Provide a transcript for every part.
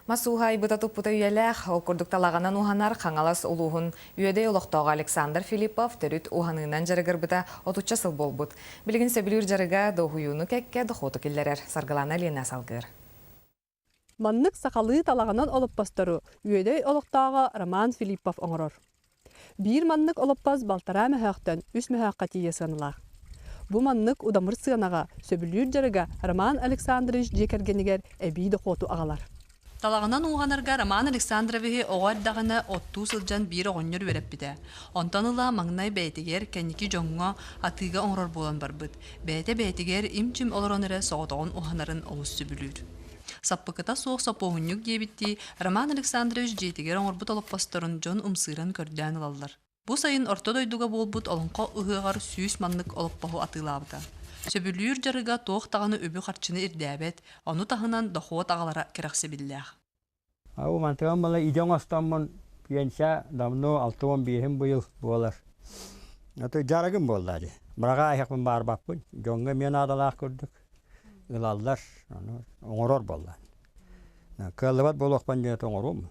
Мас ууһа айбыта-туппута үйэлээх, ол курдук талаҕынан уһанар Хаҥалас улууһун Үөдэй олохтооҕо Александр Филиппов төрүт уһаныынан дьарыгырбыта отучча сыл буолбут. Билигин сөбүлүүр дьарыга дуоһуйууну кэккэ дохуоту киллэрэр. Саргылана Лена салгыыр. Маннык сахалыы талаҕынан олоппостору Үөдэй олохтооҕо Роман Филиппов оҥорор. Биир маннык олоппос балтараа мөһөөхтөн үс мөһөөххө тиийэ сыаналаах. Бу маннык удамыр сыанаҕа сөбүлүүр дьарыга Роман Александрович дьиэ кэргэнигэр эбии дохуоту аҕалар. Талаҕынан ууһанарга Роман Александровиһы оҕо эрдэҕинэ оттуу сылдьан биир оҕонньор үөрэппитэ. Онтон ыла маҥнай бэйэтигэр, кэнники дьоҥҥо атыыга оҥорор буолан барбыт. Бэйэтэ бэйэтигэр им-чим олорон эрэ соҕотоҕун уһанарын олус сөбүлүүр. Саппыкыта суох сопуоһунньук диэбиттии, Роман Александрович дьиэтигэр оҥорбут олоппосторун дьон ымсыыран көрдөөн ылаллар. Бу сайын орто дойдуга буолбут Олоҥхо ыһыаҕар 100 маннык олоппоһу атыылаабыта. Сөбүлүүр дьарыга туох даҕаны үбү-харчыны ирдээбэт, ону таһынан дохуот аҕалара кэрэхсэбиллээх. Ау мантыгам была идэ оҥостоммун пенсия давно 65-им быйыл буолар. Аты дьарыгым буолла дии. Быраҕа айахпын баарбаппын. Дьоҥҥо эмиэ наадалаах курдук ылаллар, ону оҥорор буолла. Кыаллыбат буолуохпун диэн оҥоруом.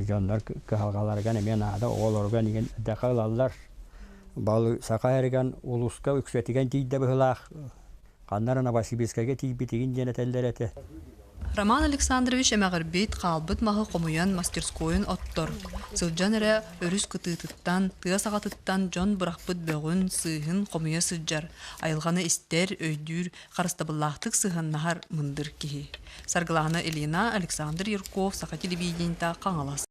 Дьоннор кыһалҕаларыгар эмиэ наада, оҕолоругар игин дэхэ ылаллар. Бал саха эригэн улууска үксэтигэн тиийдэ быһыылаах. Ханна эрэ Новосибирскайга тиийбитигин диэн этэллэр этэ. Роман Александрович эмэҕирбит, хаалбыт маһы хомуйан мастерскойун оттор. Сылдьан эрэ өрүс кытыытыттан, тыа саҕатыттан дьон бырахпыт бөҕүн, сыыһын хомуйа сылдьар, айылҕаны истэр, өйдүүр, харыстабыллаахтык сыһыаннаһар мындыр киһи. Саргылаана Ильина, Александр Юрков, Саха телевидениета, Хаҥалас.